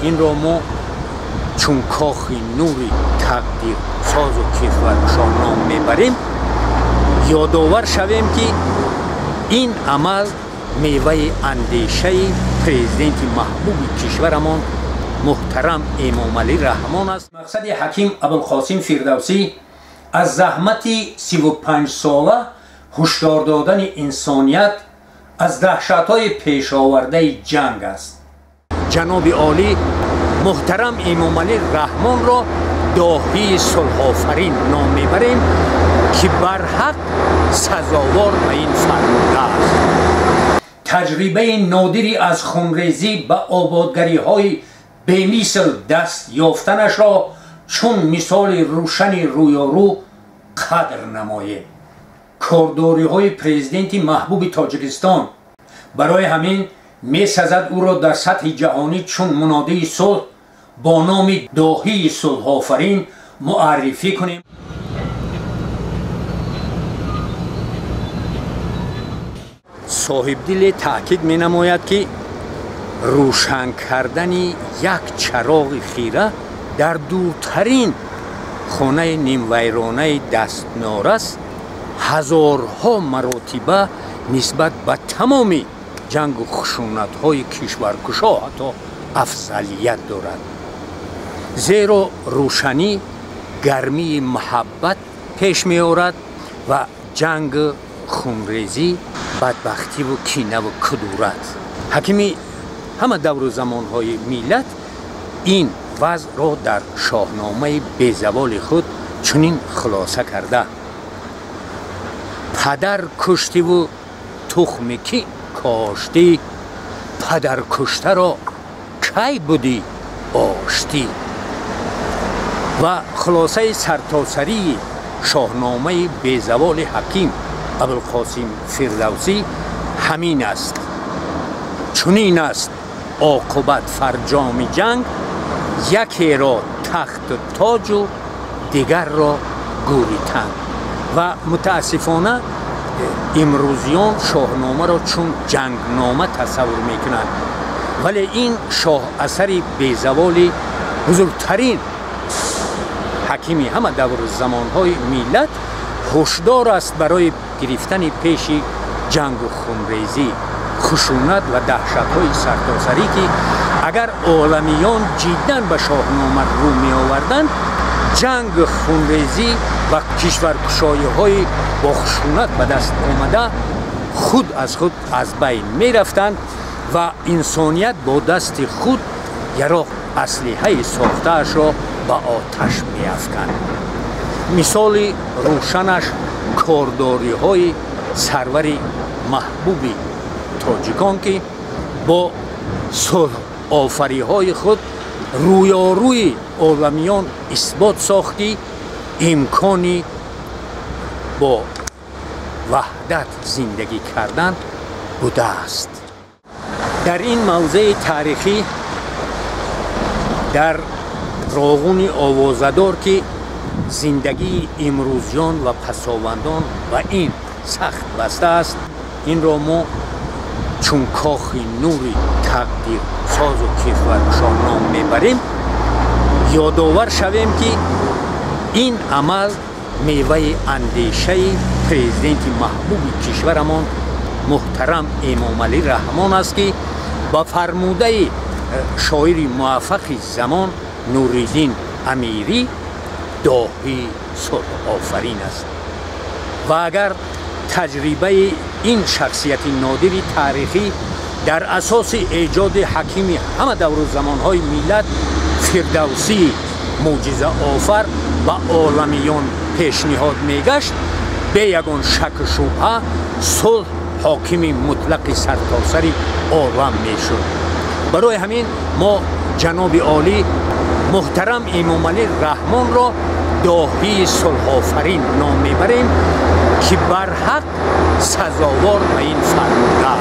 Инро мо чун кохи нури тақдирсозу кишваркушо ном мебарем, ёдовар шавем, ки ин амал меваи андешаи президенти маҳбуби кишварамон муҳтарам Эмомалӣ Раҳмон аст. Мақсади ҳаким Абулқосим Фирдавсӣ аз заҳмати 35-сола ҳушдор додани инсоният аз даҳшатҳои пешовардаи ҷанг аст. Ҷаноби олӣ муҳтарам Эмомалӣ Раҳмонро доҳии сулҳофарин ном мебарем, ки барҳақ сазовор ба ин фармуда аст. Таҷрибаи нодири аз хунрезӣ ба ободгариҳои бемисл даст ёфтанашро чун мисоли рӯшани рӯёрӯ қадр намоем. Кордориҳои президенти маҳбуби Тоҷикистон барои ҳамин месазад ӯро дар сатҳи ҷаҳонӣ чун мунодии сулҳ бо номи доҳии сулҳофарин муаррифӣ кунем. Соҳибдиле таъкид менамояд, ки рӯшан кардани як чароғи хира дар дуртарин хонаи нимвайронаи дастнорас ҳазорҳо маротиба нисбат ба тамоми ҷангу хушунатҳои кишваркушо ҳатто афзалият дорад. Зеро рӯшанӣ гармии муҳаббат пеш меорад ва ҷангу хунрезӣ бадбахтиву кинаву кудурат. Ҳакими ҳама давру замонҳои миллат ин вазъро дар шоҳномаи безаволи худ чунин хулоса карда: падар куштиву тухми ки коштӣ, падаркуштаро кай будӣ оштӣ? Ва хулосаи сартосарии шоҳномаи безаволи ҳаким Абулқосим Фирдавсӣ ҳамин аст: чунин аст оқубат фарҷоми ҷанг, якеро тахту тоҷу дигарро гӯри танг. Ва мутаассифона имрӯзиён шоҳномаро чун ҷангнома тасаввур мекунанд, вале ин шоҳасари безаволи бузургтарин ҳакими ҳама давру замонҳои миллат ҳушдор аст барои гирифтани пеши ҷангу хунрезӣ, хушунат ва даҳшатҳои сартосарӣ, ки агар оламиён ҷиддан ба шоҳнома рӯ меоварданд, ҷангу хунрезӣ ва кишваркушоиҳои бо хушунат ба даст омада худ аз худ аз байн мерафтанд ва инсоният бо дасти худ яроқ аслиҳаи сохтаашро ба оташ меафканд. Мисоли рӯшанаш кордориҳои сарвари маҳбуби тоҷикон, ки бо сулҳофариҳои худ рӯёрӯи оламиён исбот сохт, ки имкони бо ваҳдат зиндагӣ кардан будааст. Дар ин мавзеи таърихӣ, дар роғуни овозадор, ки зиндагии имрӯзиён ва пасовандон ба ин сахт баста аст, инро мо чун кохи нури тақдирсозу кишваркушо ном мебарем, ёдовар шавем, ки ин амал меваи андешаи президенти маҳбуби кишварамон муҳтарам Эмомалӣ Раҳмон аст, ки ба фармудаи шоири муваффақи замон Нуриддин Амирӣ доҳии сулҳофарин аст. Ва агар таҷрибаи ин шахсияти нодири таърихӣ дар асоси эҷоди ҳакими ҳама давру замонҳои миллат Фирдавсии мӯъҷизаофар ба оламиён пешниҳод мегашт, бе ягон шаку шубҳа сулҳ ҳокими мутлақи сартосари олам мешуд. Барои ҳамин мо ҷаноби олӣ муҳтарам Эмомалӣ Раҳмонро доҳии сулҳофарин ном мебарем, ки барҳақ сазовор ба ин фармуда